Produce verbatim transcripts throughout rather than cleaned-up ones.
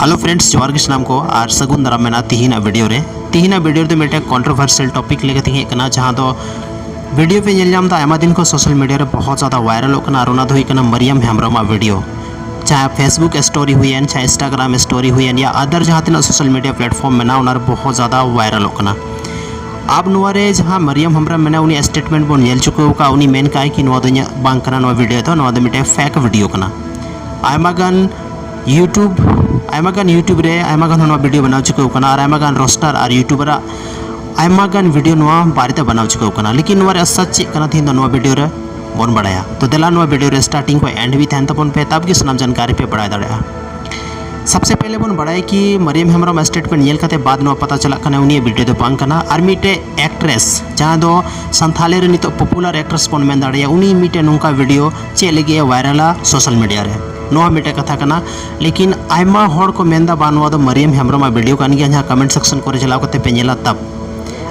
Hello friends, ᱡᱚᱦᱟᱨ ᱜᱮ ᱥᱟᱱᱟᱢ ᱠᱚ ᱟᱨ ᱥᱟᱹᱜᱩᱱ ᱫᱟᱨᱟᱢ ᱢᱮᱱᱟᱜᱼᱟ ᱛᱤᱦᱤᱧᱟᱜ ᱵᱷᱤᱰᱤᱭᱳ ᱨᱮ᱾ ᱛᱤᱦᱤᱧᱟᱜ ᱵᱷᱤᱰᱤᱭᱳ ᱨᱮᱫᱚ ᱢᱤᱫᱴᱮᱱ ᱠᱚᱱᱴᱨᱳᱵᱷᱟᱨᱥᱤᱭᱟᱞ ᱴᱚᱯᱤᱠ ᱞᱮᱠᱟᱛᱮ ᱦᱮᱡ ᱠᱟᱱᱟ, ᱡᱟᱦᱟᱸ ᱫᱚ ᱵᱷᱤᱰᱤᱭᱳ ᱯᱮ ᱧᱮᱞ ᱧᱟᱢ ᱮᱫᱟ ᱟᱭᱢᱟ ᱫᱤᱱ ᱠᱷᱚᱱ ᱥᱳᱥᱟᱞ ᱢᱤᱰᱤᱭᱟ ᱨᱮ ᱵᱚᱦᱚᱛ ᱡᱟᱫᱟ ᱣᱟᱭᱨᱟᱞᱚᱜ ᱠᱟᱱᱟ, ᱟᱨ ᱚᱱᱟ ᱫᱚ ᱦᱩᱭᱩᱜ ᱠᱟᱱᱟ ᱢᱟᱨᱤᱭᱟᱢ ᱦᱮᱢᱵᱨᱚᱢᱟᱜ ᱵᱷᱤᱰᱤᱭᱳ, ᱪᱟᱦᱮ Facebook story ᱦᱩᱭᱮᱱ, ᱪᱟᱦᱮ Instagram story ᱦᱩᱭᱮᱱ, ᱭᱟ ᱟᱫᱟᱨ ᱡᱟᱦᱟᱸ ᱛᱤᱱᱟᱹᱜ ᱥᱳᱥᱟᱞ ᱢᱤᱰᱤᱭᱟ ᱯᱞᱮᱴᱯᱷᱚᱨᱢ ᱢᱮᱱᱟᱜᱼᱟ, ᱚᱱᱟ ᱨᱮ ᱵᱚᱦᱚᱛ ᱡᱟᱫᱟ ᱣᱟᱭᱨᱟᱞᱚᱜ ᱠᱟᱱᱟ᱾ ᱟᱵ ᱱᱚᱣᱟ ᱨᱮ ᱡᱟᱦᱟᱸ ᱢᱟᱨᱤᱭᱟᱢ ᱦᱮᱢᱵᱨᱚᱢ ᱢᱮᱱᱟᱭᱟ, ᱩᱱᱤ ᱥᱴᱮᱴᱢᱮᱱᱴ ᱵᱚᱱ ᱧᱮᱞ ᱪᱩᱠᱟᱹᱣ ᱟᱠᱟᱫᱼᱟ, ᱩᱱᱤ ᱢᱮᱱ ᱠᱟᱜᱼᱟᱭ ᱠᱤ ᱱᱚᱣᱟ ᱫᱚ ᱤᱧᱟᱹᱜ ᱵᱟᱝ ᱠᱟᱱᱟ, ᱱᱚᱣᱟ ᱵᱷᱤᱰᱤᱭᱳ ᱫᱚ, ᱱᱚᱣᱟ ᱫᱚ ᱢᱤᱫᱴᱮᱱ ᱯᱷᱮᱠ ᱵᱷᱤᱰᱤᱭᱳ ᱠᱟᱱᱟ᱾ ᱟᱭᱢᱟ ᱜᱟᱱ YouTube, ᱟᱭᱢᱟ ᱜᱟᱱ YouTube ᱨᱮ ᱟᱭᱢᱟ ᱜᱟᱱ ᱱᱚᱣᱟ ᱵᱷᱤᱰᱤᱭᱳ ᱵᱮᱱᱟᱣ ᱪᱩᱠᱟᱹᱣ ᱠᱟᱱᱟ, ᱟᱨ ᱟᱭᱢᱟ ᱜᱟᱱ ᱨᱳᱥᱴᱟᱨ ᱟᱨ ᱭᱩᱴᱩᱵᱟᱨᱟᱜ ᱟᱭᱢᱟ ᱜᱟᱱ ᱵᱷᱤᱰᱤᱭᱳ ᱱᱚᱣᱟ ᱵᱟᱨᱮᱛᱮ ᱵᱮᱱᱟᱣ ᱪᱩᱠᱟᱹᱣ ᱠᱟᱱᱟ᱾ ᱞᱮᱠᱤᱱ ᱱᱚᱣᱟ ᱨᱮᱭᱟᱜ ᱥᱟᱪ ᱪᱮᱫ ᱠᱟᱱᱟ, ᱛᱮᱦᱮᱧ ᱫᱚ ᱱᱚᱣᱟ ᱵᱷᱤᱰᱤᱭᱳ ᱨᱮ ᱵᱚᱱ ᱵᱟᱲᱟᱭᱟ᱾ ᱛᱚ ᱫᱮᱞᱟ ᱱᱚᱣᱟ ᱵᱷᱤᱰᱤᱭᱳ ᱨᱮ ᱥᱴᱟᱨᱴᱤᱝ ᱠᱷᱚᱱ ᱮᱱᱰ ᱦᱟᱹᱵᱤᱡ ᱛᱟᱦᱮᱱ ᱛᱟᱵᱚᱱ ᱯᱮ, ᱛᱟᱵ ᱜᱮ ᱥᱟᱱᱟᱢ ᱡᱟᱱᱠᱟᱨᱤ ᱯᱮ ᱵᱟᱲᱟᱭ ᱫᱟᱲᱮᱭᱟᱜᱼᱟ᱾ ᱥᱚᱵᱥᱮ ᱯᱮᱦᱞᱮ ᱵᱚᱱ ᱵᱟᱲᱟᱭᱟ ᱠᱤ ᱢᱟᱨᱤᱭᱟᱢ ᱦᱮᱢᱵᱨᱚᱢ ᱥᱴᱮᱴᱢᱮᱱᱴ ᱧᱮᱞ ᱠᱟᱛᱮ ᱵᱟᱫ ᱱᱚᱣᱟ ᱯᱟᱛᱟ ᱪᱟᱞᱟᱜ ᱠᱟᱱᱟ ᱩᱱᱤᱭᱟᱜ ᱵᱷᱤᱰᱤᱭᱳ ᱫᱚ ᱵᱟᱝ ᱠᱟᱱᱟ, ᱟᱨ ᱢᱤᱫᱴᱮᱡ ᱮᱠᱴᱨᱮᱥ ᱡᱟᱦᱟᱸ ᱫᱚ ᱥᱟᱱᱛᱷᱟᱞᱤ ᱨᱮ ᱱᱤᱛᱚᱜ ᱯᱚᱯᱩᱞᱟᱨ ᱮᱠᱴᱨᱮᱥ ᱵᱚᱱ ᱢᱮᱱ ᱫᱟᱲᱮᱭᱟᱜᱼᱟ, ᱩᱱᱤ ᱢᱤᱫᱴᱮᱡ ᱱᱚᱝᱠᱟ ᱵᱷᱤᱰᱤᱭᱳ ᱪᱮᱫ ᱞᱟᱹᱜᱤᱫ ᱮ ᱣᱟᱭᱨᱟᱞᱟ ᱥᱳᱥᱟᱞ ᱢᱤᱰᱤᱭᱟ ᱨᱮ, ᱱᱚᱣᱟ ᱢᱤᱫᱴᱮᱡ ᱠᱟᱛᱷᱟ ᱠᱟᱱᱟ᱾ ᱞᱮᱠᱤᱱ ᱟᱭᱢᱟ ᱦᱚᱲ ᱠᱚ ᱢᱮᱱᱫᱟ ᱵᱟ ᱱᱚᱣᱟ ᱫᱚ ᱢᱟᱨᱤᱭᱟᱢ ᱦᱮᱢᱵᱨᱚᱢᱟᱜ ᱵᱷᱤᱰᱤᱭᱳ ᱠᱟᱱ ᱜᱮᱭᱟ, ᱡᱟᱦᱟᱸ ᱠᱚᱢᱮᱱᱴ ᱥᱮᱠᱥᱚᱱ ᱠᱚᱨᱮ ᱪᱟᱞᱟᱣ ᱠᱟᱛᱮ ᱯᱮ ᱧᱮᱞᱟ ᱛᱟᱵ᱾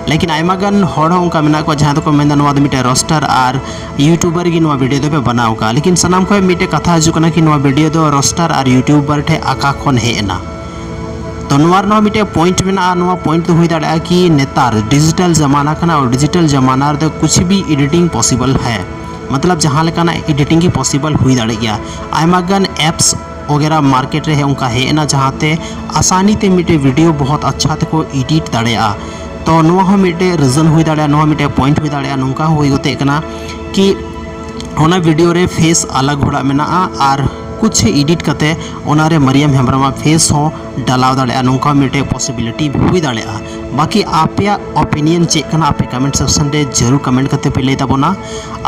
ᱞᱮᱠᱤᱱ ᱟᱭᱢᱟ ᱜᱟᱱ ᱦᱚᱲ ᱦᱚᱸ ᱚᱱᱠᱟ ᱢᱮᱱᱟᱜ ᱠᱚᱣᱟ ᱡᱟᱦᱟᱸ ᱫᱚᱠᱚ ᱢᱮᱱᱫᱟ ᱱᱚᱣᱟ ᱫᱚ ᱢᱤᱫᱴᱮᱡ ᱨᱳᱥᱴᱟᱨ ᱟᱨ ᱭᱩᱴᱩᱵᱟᱨ ᱜᱮ ᱱᱚᱣᱟ ᱵᱷᱤᱰᱤᱭᱳ ᱫᱚᱯᱮ ᱵᱮᱱᱟᱣ ᱠᱟᱜᱼᱟ᱾ ᱞᱮᱠᱤᱱ ᱥᱟᱱᱟᱢ ᱠᱷᱚᱱ ᱢᱤᱫᱴᱮᱡ ᱠᱟᱛᱷᱟ ᱦᱤᱡᱩᱜ ᱠᱟᱱᱟ ᱠᱤ ᱱᱚᱣᱟ ᱵᱷᱤᱰᱤᱭᱳ ᱫᱚ ᱨᱳᱥᱴᱟᱨ ᱟᱨ ᱭᱩᱴᱩᱵᱟᱨ ᱴᱷᱮᱡ ᱟᱠᱟ ᱠᱷᱚᱱ ᱦᱮᱡ ᱮᱱᱟ᱾ ᱛᱚ ᱱᱚᱣᱟ ᱨᱮᱱᱟᱜ ᱢᱤᱫᱴᱮᱡ ᱯᱚᱭᱮᱱᱴ ᱢᱮᱱᱟᱜᱼᱟ᱾ ᱱᱚᱣᱟ ᱯᱚᱭᱮᱱᱴ ᱫᱚ ᱦᱩᱭ ᱫᱟᱲᱮᱭᱟᱜᱼᱟ ᱠᱤ ᱱᱮᱛᱟᱨ ᱰᱤᱡᱤᱴᱟᱞ ᱡᱟᱢᱟᱱᱟ ᱠᱟᱱᱟ, ᱟᱨ ᱰᱤᱡᱤᱴᱟᱞ ᱡᱟᱢᱟᱱᱟ ᱨᱮᱫᱚ ᱠᱩᱪᱷ ᱵᱷᱤ ᱮᱰᱤᱴᱤᱝ ᱯᱚᱥᱤᱵᱚᱞ ᱦᱮ, ᱢᱚᱛᱞᱚᱵ ᱡᱟᱦᱟᱸ ᱞᱮᱠᱟᱱᱟᱜ ᱮᱰᱤᱴᱤᱝ ᱜᱮ ᱯᱚᱥᱤᱵᱚᱞ ᱦᱩᱭ ᱫᱟᱲᱮᱭᱟᱜ ᱜᱮᱭᱟ᱾ ᱟᱭᱢᱟ ᱜᱟᱱ ᱮᱯᱥ ᱚᱜᱮᱨᱟ ᱢᱟᱨᱠᱮᱴ ᱨᱮ ᱚᱱᱠᱟ ᱦᱮᱡ ᱮᱱᱟ ᱡᱟᱦᱟᱸᱛᱮ ᱟᱥᱟᱱᱤ ᱛᱮ ᱢᱤᱫᱴᱮᱡ ᱵᱷᱤᱰᱤᱭᱳ ᱵᱚᱦᱚᱛ ᱟᱪᱪᱷᱟ ᱛᱮᱠᱚ ᱮᱰᱤᱴ ᱫᱟᱲᱮᱭᱟᱜᱼᱟ᱾ ᱛᱚ ᱱᱚᱣᱟ ᱦᱚᱸ ᱢᱤᱫᱴᱮᱡ ᱨᱤᱡᱚᱱ ᱦᱩᱭ ᱫᱟᱲᱮᱭᱟᱜᱼᱟ, ᱱᱚᱣᱟ ᱢᱤᱫᱴᱮᱡ ᱯᱚᱭᱮᱱᱴ ᱦᱩᱭ ᱫᱟᱲᱮᱭᱟᱜᱼᱟ᱾ ᱱᱚᱝᱠᱟ ᱦᱚᱸ ᱦᱩᱭ ᱜᱚᱛᱮᱜ ᱠᱟᱱᱟ ᱠᱤ ᱚᱱᱟ ᱵᱷᱤᱰᱤᱭᱳ ᱨᱮ ᱯᱷᱮᱥ ᱟᱞᱟᱜᱽ ᱦᱚᱲᱟᱜ ᱢᱮᱱᱟᱜᱼᱟ ᱟᱨ ᱠᱩᱪᱷ ᱮᱰᱤᱴ ᱠᱟᱛᱮ ᱚᱱᱟ ᱨᱮ ᱢᱟᱨᱤᱭᱟᱢ ᱦᱮᱢᱵᱨᱚᱢᱟᱜ ᱯᱷᱮᱥ ᱦᱚᱸ ᱰᱟᱞᱟᱣ ᱫᱟᱲᱮᱭᱟᱜᱼᱟ, ᱱᱚᱝᱠᱟ ᱢᱤᱫᱴᱮᱡ ᱯᱚᱥᱤᱵᱤᱞᱤᱴᱤ ᱦᱩᱭ ᱫᱟᱲᱮᱭᱟᱜᱼᱟ᱾ ᱵᱟᱠᱤ ᱟᱯᱮᱭᱟᱜ ᱚᱯᱤᱱᱤᱭᱚᱱ ᱪᱮᱫ ᱠᱟᱱᱟ, ᱟᱯᱮ ᱠᱚᱢᱮᱱᱴ ᱥᱮᱠᱥᱚᱱ ᱨᱮ ᱡᱟᱹᱨᱩᱲ ᱠᱚᱢᱮᱱᱴ ᱠᱟᱛᱮ ᱯᱮ ᱞᱟᱹᱭ ᱛᱟᱵᱚᱱᱟ᱾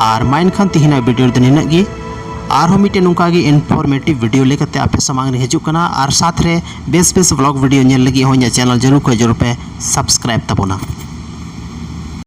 ᱟᱨ ᱢᱟ ᱮᱱᱠᱷᱟᱱ ᱛᱮᱦᱮᱧᱟᱜ ᱵᱷᱤᱰᱤᱭᱳ ᱨᱮᱫᱚ ᱱᱤᱱᱟᱹᱜ ᱜᱮ᱾ ᱟᱨᱦᱚᱸ ᱢᱤᱫᱴᱮᱱ ᱱᱚᱝᱠᱟ ᱜᱮ ᱤᱱᱯᱷᱚᱨᱢᱮᱴᱤᱵᱷ ᱵᱷᱤᱰᱤᱭᱳ ᱞᱮᱠᱟᱛᱮ ᱟᱯᱮ ᱥᱟᱢᱟᱝ ᱨᱮ ᱦᱤᱡᱩᱜ ᱠᱟᱱᱟ, ᱟᱨ ᱥᱟᱛ ᱨᱮ ᱵᱮᱥ ᱵᱮᱥ ᱵᱞᱚᱜ ᱵᱷᱤᱰᱤᱭᱳ ᱧᱮᱞ ᱞᱟᱹᱜᱤᱫ ᱦᱚᱸ ᱤᱧᱟᱹᱜ ᱪᱮᱱᱮᱞ ᱡᱟᱹᱨᱩᱲ ᱠᱷᱚᱱ ᱡᱟᱹᱨᱩᱲ ᱯᱮ ᱥᱟᱵᱥᱠᱨᱟᱭᱤᱵ ᱛᱟᱵᱚᱱᱟ᱾